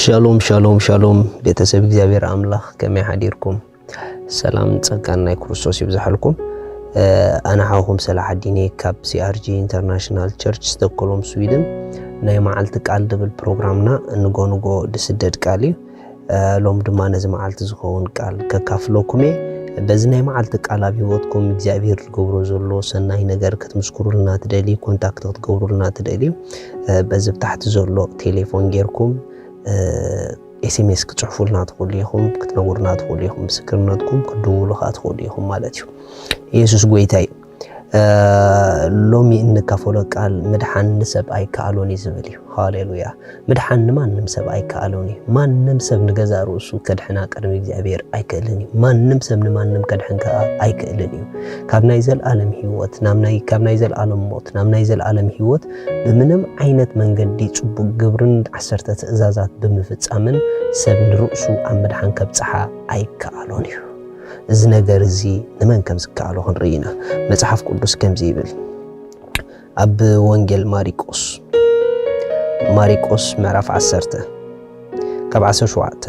ሻሎም ሻሎም ሻሎም፣ ቤተሰብ እግዚኣብሔር ኣምላኽ ከመይ ሓዲርኩም? ሰላም ጸጋን ናይ ክርስቶስ ይብዝሓልኩም። ኣነ ሓውኩም ሰላሓዲን እየ ካብ CRG International Church Stockholm Sweden። ናይ መዓልቲ ቃል ድብል ፕሮግራምና ንጎ ንጎ ድስደድ ቃል እዩ። ሎም ድማ ነዚ መዓልቲ ዝኸውን ቃል ከካፍለኩም እየ። በዚ ናይ መዓልቲ ቃል ኣብ ህይወትኩም እግዚኣብሔር ዝገብሮ ዘሎ ሰናይ ነገር ክትምስክሩልና ትደልዩ፣ ኮንታክት ክትገብሩልና ትደልዩ፣ በዚ ብታሕቲ ዘሎ ቴሌፎን ጌርኩም ኤስኤምኤስ ክትጽሕፉልና ትኽእሉ ኢኹም፣ ክትነግሩና ትኽእሉ ኢኹም፣ ምስክርነትኩም ክትድውሉ ከኣ ትኽእሉ ኢኹም ማለት እዩ። ኢየሱስ ጎይታ እዩ። ሎሚ እንካፈሎ ቃል ምድሓን ንሰብ ኣይከኣሎን እዩ ዝብል እዩ። ሃሌሉያ። ምድሓን ንማንም ሰብ ኣይከኣሎን እዩ። ማንም ሰብ ንገዛእ ርእሱ ከድሕና ቅድሚ እግዚኣብሔር ኣይክእልን እዩ። ማንም ሰብ ንማንም ከድሕን ከኣ ኣይክእልን እዩ። ካብ ናይ ዘልኣለም ህይወት ናብ ናይ ካብ ናይ ዘልኣለም ሞት ናብ ናይ ዘልኣለም ህይወት ብምንም ዓይነት መንገዲ ጽቡቅ ግብርን ዓሰርተ ትእዛዛት ብምፍጻምን ሰብ ንርእሱ ኣብ ምድሓን ከብጽሓ ኣይከኣሎን እዩ። እዚ ነገር እዚ ንመን ከም ዝከኣሎ ክንርኢ ኢና። መጽሓፍ ቅዱስ ከምዚ ይብል። ኣብ ወንጌል ማሪቆስ ማሪቆስ ምዕራፍ ዓሰርተ ካብ ዓሰርተ ሸውዓተ፣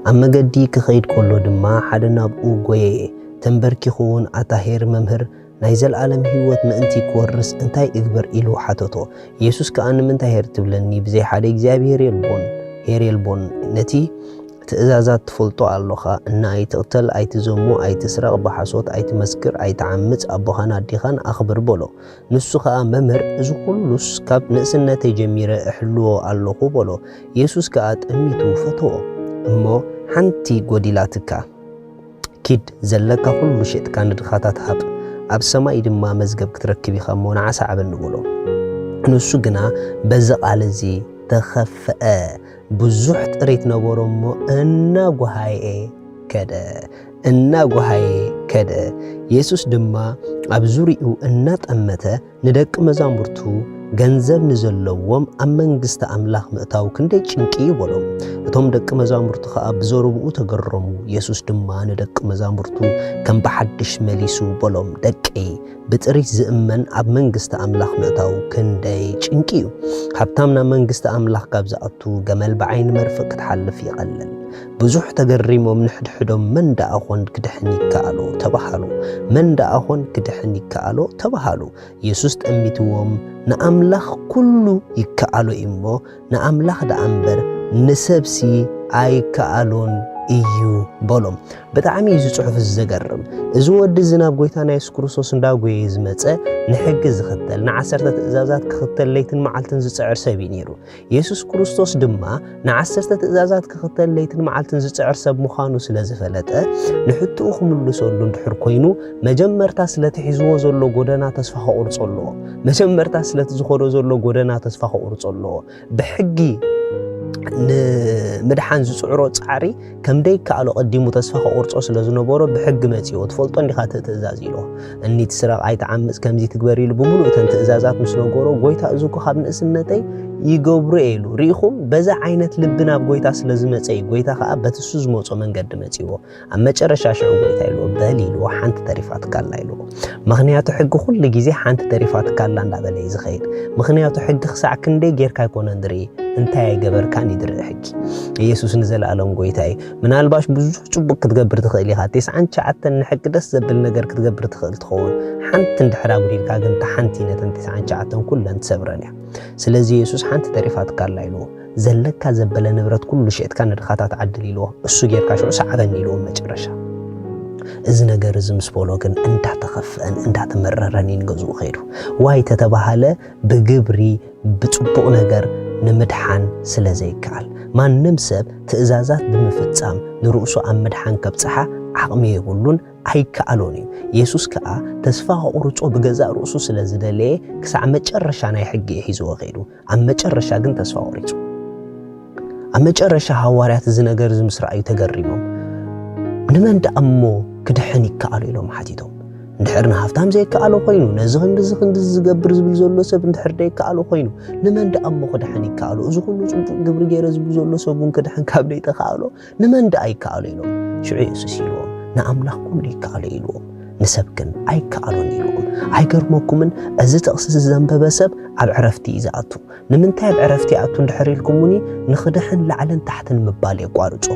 ኣብ መገዲ ክኸይድ ከሎ ድማ ሓደ ናብኡ ጎየየ፣ ተንበርኪኹ እውን ኣታ ኄር መምህር ናይ ዘለኣለም ህይወት ምእንቲ ክወርስ እንታይ እግበር ኢሉ ሓተቶ። ኢየሱስ ከኣ ንምንታይ ኄር ትብለኒ ብዘይ ሓደ እግዚኣብሔር የልቦን ኄር የልቦን ነቲ ትእዛዛት ትፈልጦ ኣሎኻ እና ኣይትቕተል ኣይትዘሙ ኣይትስረቕ ብሓሶት ኣይትመስክር ኣይትዓምጽ ኣቦኻን ኣዴኻን ኣኽብር በሎ። ንሱ ኸኣ መምህር እዚ ኹሉስ ካብ ንእስነተይ ጀሚረ እሕልዎ ኣለኹ በሎ። ኢየሱስ ከኣ ጠሚቱ ፈተዎ እሞ ሓንቲ ጐዲላትካ ኪድ ዘለካ ኩሉ ሸጥካ ንድኻታት ሃብ ኣብ ሰማይ ድማ መዝገብ ክትረክብ ኢኻ እሞ ንዓ ሰዓበኒ በሎ። ንሱ ግና በዚ ቃል እዚ ተኸፍአ ብዙሕ ጥሪት ነበሮ እሞ እናጓሃየ ከደ እናጓሃየ ከደ። ኢየሱስ ድማ ኣብ ዙሪኡ እናጠመተ ንደቂ መዛሙርቱ ገንዘብ ንዘለዎም ኣብ መንግስቲ ኣምላኽ ምእታው ክንደይ ጭንቂ እዩ በሎም። እቶም ደቂ መዛሙርቱ ኸኣ ብዘረብኡ ተገረሙ። ኢየሱስ ድማ ንደቂ መዛሙርቱ ከም ብሓድሽ መሊሱ በሎም፣ ደቀይ ብጥሪት ዝእመን ኣብ መንግስቲ ኣምላኽ ምእታው ክንደይ ጭንቂ እዩ። ሃብታም ናብ መንግስቲ ኣምላኽ ካብ ዝኣቱ ገመል ብዓይኒ መርፍእ ክትሓልፍ ይቐልል። ብዙሕ ተገሪሞም ንሕድሕዶም መን ደኣ ኾን ክድሕን ይከኣሎ ተባሃሉ። መን ደኣ ኾን ክድሕን ይከኣሎ ተባሃሉ። ኢየሱስ ጠሚትዎም ንኣምላኽ ኩሉ ይከኣሎ እዩ እሞ ንኣምላኽ ደኣ እምበር ንሰብሲ ኣይከኣሎን እዩ በሎም። ብጣዕሚ እዩ እዚ ጽሑፍ እዚ ዘገርም። እዚ ወዲ እዚ ናብ ጎይታና የሱስ ክርስቶስ እንዳጎየ ዝመጸ ንሕጊ ዝኽተል ንዓሰርተ ትእዛዛት ክኽተል ለይትን መዓልትን ዝጽዕር ሰብ እዩ ነይሩ። የሱስ ክርስቶስ ድማ ንዓሰርተ ትእዛዛት ክኽተል ለይትን መዓልትን ዝጽዕር ሰብ ምዃኑ ስለ ዝፈለጠ ንሕትኡ ክምልሰሉ እንድሕር ኮይኑ መጀመርታ ስለቲ ሒዝዎ ዘሎ ጎደና ተስፋ ከቑርጾ ኣለዎ። መጀመርታ ስለቲ ዝኸዶ ዘሎ ጎደና ተስፋ ከቑርጾ ኣለዎ። ብሕጊ ንምድሓን ዝጽዕሮ ጻዕሪ ከም ደይከኣሎ ቀዲሙ ተስፋ ከቑርጾ ስለ ዝነበሮ ብሕጊ መጺዎ። ትፈልጦ እንዲኻ እቲ ትእዛዝ ኢልዎ። እኒ ትስረቕ ኣይትዓምጽ ከምዚ ትግበር ኢሉ ብምሉእ እተን ትእዛዛት ምስ ነገሮ ጎይታ እዚ እኮ ካብ ንእስነተይ ይገብሮ እየ ኢሉ። ርኢኹም በዛ ዓይነት ልቢ ናብ ጎይታ ስለ ዝመጸ እዩ። ጎይታ ከኣ በቲ እሱ ዝመጾ መንገዲ መጺዎ። ኣብ መጨረሻ ሽዑ ጎይታ ኢልዎ በል ኢልዎ ሓንቲ ተሪፋትካ ኣላ ኢልዎ። ምኽንያቱ ሕጊ ኩሉ ግዜ ሓንቲ ተሪፋትካ ኣላ እንዳበለ እዩ ዝኸይድ። ምኽንያቱ ሕጊ ክሳዕ ክንደይ ጌርካ ኣይኮነን ዝርኢ እንታይ ኣይገበርካን እዩ ዝርኢ ሕጊ። ኢየሱስ ንዘለኣለም ጎይታ እዩ። ምናልባሽ ብዙሕ ጽቡቕ ክትገብር ትኽእል ኢኻ። ተስዓን ትሽዓተን ንሕጊ ደስ ዘብል ነገር ክትገብር ትኽእል ትኸውን። ሓንቲ እንድሕር ኣጉዲልካ ግን እታ ሓንቲ ነተን ተስዓን ትሽዓተን ኩለን ትሰብረን እያ። ስለዚ የሱስ ሓንቲ ተሪፋትካ ኣላ ኢልዎ። ዘለካ ዘበለ ንብረት ኩሉ ሸጥካ ንድኻታት ዓድል ኢልዎ። እሱ ጌርካ ሽዑ ሰዓበኒ ኢልዎ መጨረሻ። እዚ ነገር እዚ ምስ በሎ ግን እንዳተኸፍአን እንዳተመረረን እዩ ንገዝኡ ከይዱ። ዋይ ተተባሃለ ብግብሪ ብጽቡቕ ነገር ንምድሓን ስለ ዘይከኣል። ማንም ሰብ ትእዛዛት ብምፍጻም ንርእሱ ኣብ ምድሓን ከብጽሓ ዓቕሚ የብሉን ኣይከኣሎን እዩ። የሱስ ከኣ ተስፋ ከቑርጾ ብገዛእ ርእሱ ስለ ዝደለየ ክሳዕ መጨረሻ ናይ ሕጊ እዩ ሒዝዎ ከይዱ። ኣብ መጨረሻ ግን ተስፋ ቆሪጹ። ኣብ መጨረሻ ሃዋርያት እዚ ነገር እዚ ምስ ረኣዩ ተገሪሞም፣ "ንመን ደኣ እሞ ክድሕን ይከኣሎ?" ኢሎም ሓቲቶም። እንድሕር ንሃብታም ዘይከኣሎ ኮይኑ፣ ነዚ ክንዲ እዚ ክንዲ እዚ ዝገብር ዝብል ዘሎ ሰብ እንድሕር ደይከኣሎ ኮይኑ፣ ንመን ደኣ እሞ ክድሕን ይከኣሎ? እዚ ኩሉ ጽቡቕ ግብሪ ገይረ ዝብል ዘሎ ሰብ እውን ክድሕን ካብ ደይተኸኣሎ፣ ንመን ደኣ ይከኣሎ? ኢሎም። ሽዑ የሱስ ኢልዎም፣ "ንኣምላኽ ኩሉ ይከኣሎ" ኢልዎም። ንሰብ ግን ኣይከኣሎን ኢልዎም። ኣይገርመኩምን? እዚ ጥቕሲ እዚ ዘንበበ ሰብ ኣብ ዕረፍቲ እዩ ዝኣቱ። ንምንታይ ኣብ ዕረፍቲ ይኣቱ እንድሕር ኢልኩምኒ፣ ንኽድሕን ላዕልን ታሕትን ምባል የቋርጾ።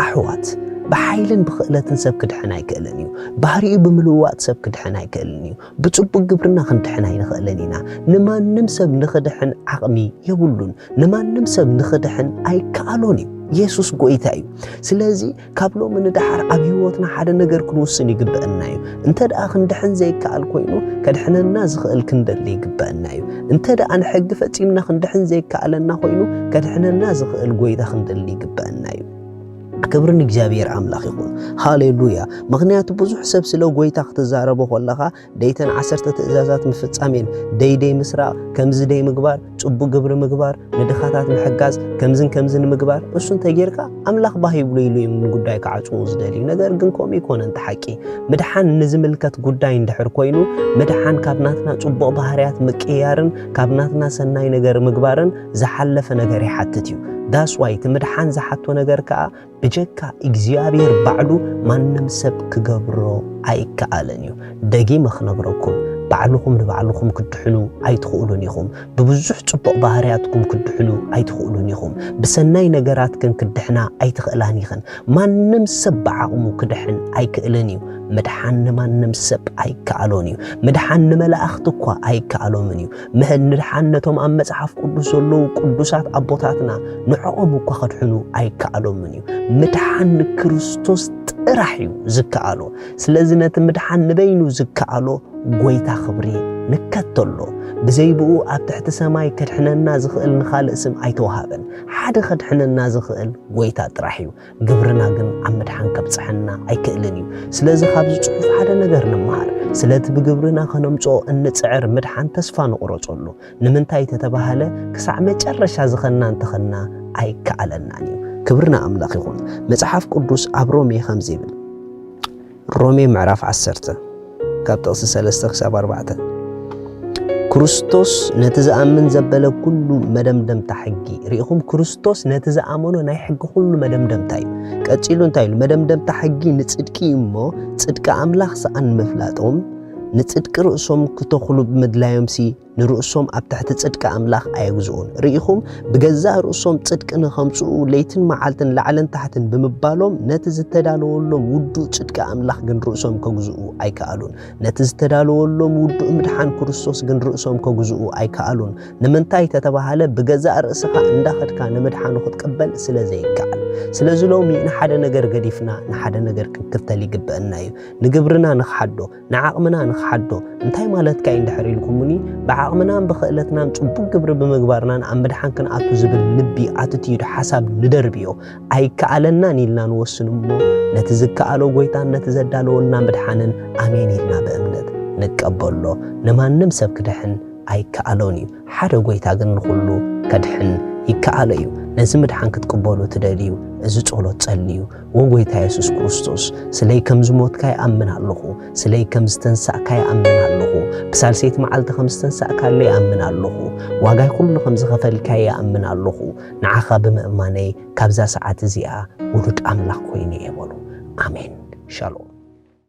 ኣሕዋት፣ ብሓይልን ብኽእለትን ሰብ ክድሕን ኣይክእልን እዩ። ባህሪኡ ብምልውዋጥ ሰብ ክድሕን ኣይክእልን እዩ። ብጽቡቕ ግብርና ክንድሕን ኣይንኽእልን ኢና። ንማንም ሰብ ንኽድሕን ዓቕሚ የብሉን። ንማንም ሰብ ንኽድሕን ኣይከኣሎን እዩ። የሱስ ጎይታ እዩ። ስለዚ ካብ ሎሚ ንደሓር ኣብ ህይወትና ሓደ ነገር ክንውስን ይግበአና እዩ። እንተ ደኣ ክንድሕን ዘይከኣል ኮይኑ፣ ከድሕነና ዝኽእል ክንደሊ ይግበአና እዩ። እንተ ደኣ ንሕጊ ፈጺምና ክንድሕን ዘይከኣለና ኮይኑ፣ ከድሕነና ዝኽእል ጎይታ ክንደሊ ይግበአና እዩ። ክብሪ ንእግዚኣብሔር ኣምላኽ ይኹን። ሃሌሉያ። ምኽንያቱ ብዙሕ ሰብ ስለ ጎይታ ክትዛረቦ ከለኻ፣ ደይተን ዓሰርተ ትእዛዛት ምፍጻም እየን። ደይ ደይ ምስራቕ፣ ከምዚ ደይ ምግባር፣ ጽቡቕ ግብሪ ምግባር፣ ንድኻታት ምሕጋዝ፣ ከምዝን ከምዝን ምግባር፣ እሱ እንተጌርካ ኣምላኽ ባህ ይብሎ ኢሉ እዮም ንጉዳይ ክዓጽሙ ዝደልዩ። ነገር ግን ከምኡ ኣይኮነን እቲ ሓቂ። ምድሓን ንዝምልከት ጉዳይ እንድሕር ኮይኑ፣ ምድሓን ካብ ናትና ጽቡቕ ባህርያት ምቅያርን ካብ ናትና ሰናይ ነገር ምግባርን ዝሓለፈ ነገር ይሓትት እዩ። That's why እቲ ምድሓን ዝሓቶ ነገር ከኣ ብጀካ እግዚኣብሔር ባዕሉ ማንም ሰብ ክገብሮ ኣይከኣልን እዩ። ደጊመ ክነግረኩም፣ ባዕልኹም ንባዕልኹም ክትድሕኑ ኣይትኽእሉን ኢኹም። ብብዙሕ ጽቡቕ ባህርያትኩም ክትድሕኑ ኣይትኽእሉን ኢኹም። ብሰናይ ነገራት ግን ክትድሕና ኣይትኽእላን ኢኽን። ማንም ሰብ ብዓቕሙ ክድሕን ኣይክእልን እዩ። ምድሓን ንማንም ሰብ ኣይከኣሎን እዩ። ምድሓን ንመላእኽቲ እኳ ኣይከኣሎምን እዩ። ምህ-፣ ምድሓን ነቶም ኣብ መጽሓፍ ቅዱስ ዘለዉ ቅዱሳት ኣቦታትና ንዕኦም እኳ ከድሕኑ ኣይከኣሎምን እዩ። ምድሓን ንክርስቶስ ጥራሕ እዩ ዝከኣሎ። ስለዚ ነቲ ምድሓን ንበይኑ ዝከኣሎ ጎይታ ክብሪ ንከተሎ። ብዘይ ብኡ ኣብ ትሕቲ ሰማይ ከድሕነና ዝኽእል ንኻልእ ስም ኣይተዋሃበን። ሓደ ከድሕነና ዝኽእል ጎይታ ጥራሕ እዩ። ግብርና ግን ኣብ ምድሓን ከብጽሐና ኣይክእልን እዩ። ስለዚ ካብዚ ጽሑፍ ሓደ ነገር ንመሃር። ስለቲ ብግብርና ከነምጽኦ እንጽዕር ምድሓን ተስፋ ንቑረጸሉ። ንምንታይ ተተባህለ፣ ክሳዕ መጨረሻ ዝኸና እንተኸና ኣይከኣለናን እዩ። ክብሪ ንኣምላኽ ይኹን። መጽሓፍ ቅዱስ ኣብ ሮሜ ከምዚ ይብል፣ ሮሜ ምዕራፍ ዓሰርተ ካብ ጥቕሲ ሰለስተ ክሳብ ኣርባዕተ፣ ክርስቶስ ነቲ ዝኣምን ዘበለ ኩሉ መደምደምታ ሕጊ። ርኢኹም፣ ክርስቶስ ነቲ ዝኣመኖ ናይ ሕጊ ኩሉ መደምደምታ እዩ። ቀጺሉ እንታይ ኢሉ? መደምደምታ ሕጊ ንጽድቂ እዩ እሞ፣ ጽድቂ ኣምላኽ ሰኣን ምፍላጦም፣ ንጽድቂ ርእሶም ክተኽሉ ብምድላዮምሲ፣ ንርእሶም ኣብ ትሕቲ ጽድቂ ኣምላኽ ኣየግዝኡን። ርኢኹም፣ ብገዛእ ርእሶም ጽድቂ ንኸምጽኡ ለይትን መዓልትን ላዕልን ታሕትን ብምባሎም፣ ነቲ ዝተዳለወሎም ውዱእ ጽድቂ ኣምላኽ ግን ርእሶም ከግዝኡ ኣይከኣሉን። ነቲ ዝተዳለወሎም ውዱእ ምድሓን ክርስቶስ ግን ርእሶም ከግዝኡ ኣይከኣሉን። ንምንታይ ተተባሃለ፣ ብገዛእ ርእስኻ እንዳኸድካ ንምድሓኑ ክትቅበል ስለ ዘይከኣል። ስለዚ ሎሚ ንሓደ ነገር ገዲፍና ንሓደ ነገር ክንክተል ይግበአና እዩ። ንግብርና ንኽሓዶ፣ ንዓቕምና ንኽሓዶ። እንታይ ማለትካ እዩ እንድሕር ኢልኩምኒ፣ ብዓቕምናን ብኽእለትናን ጽቡቕ ግብሪ ብምግባርናን ኣብ ምድሓን ክንኣቱ ዝብል ልቢ፣ ኣቲትዩድ፣ ሓሳብ ንደርብዮ። ኣይከኣለናን ኢልና ንወስን እሞ፣ ነቲ ዝከኣሎ ጎይታን ነቲ ዘዳለወልና ምድሓንን ኣሜን ኢልና ብእምነት ንቀበሎ። ንማንም ሰብ ክድሕን ኣይከኣሎን እዩ። ሓደ ጎይታ ግን ንኹሉ ከድሕን ይከኣሎ እዩ። ነዚ ምድሓን ክትቅበሉ ትደልዩ፣ እዚ ጸሎት ጸልዩ። "ወ ጎይታ የሱስ ክርስቶስ፣ ስለይ ከም ዝሞትካ ይኣምን ኣለኹ፣ ስለይ ከም ዝተንሳእካ ይኣምን ኣለኹ፣ ብሳልሰይቲ መዓልቲ ከም ዝተንሳእካለይ ይኣምን ኣለኹ፣ ዋጋይ ኩሉ ከም ዝኸፈልካይ ይኣምን ኣለኹ። ንዓኻ ብምእማነይ ካብዛ ሰዓት እዚኣ ውሉድ ኣምላኽ ኮይነ እየ" በሉ። ኣሜን። ሻሎም።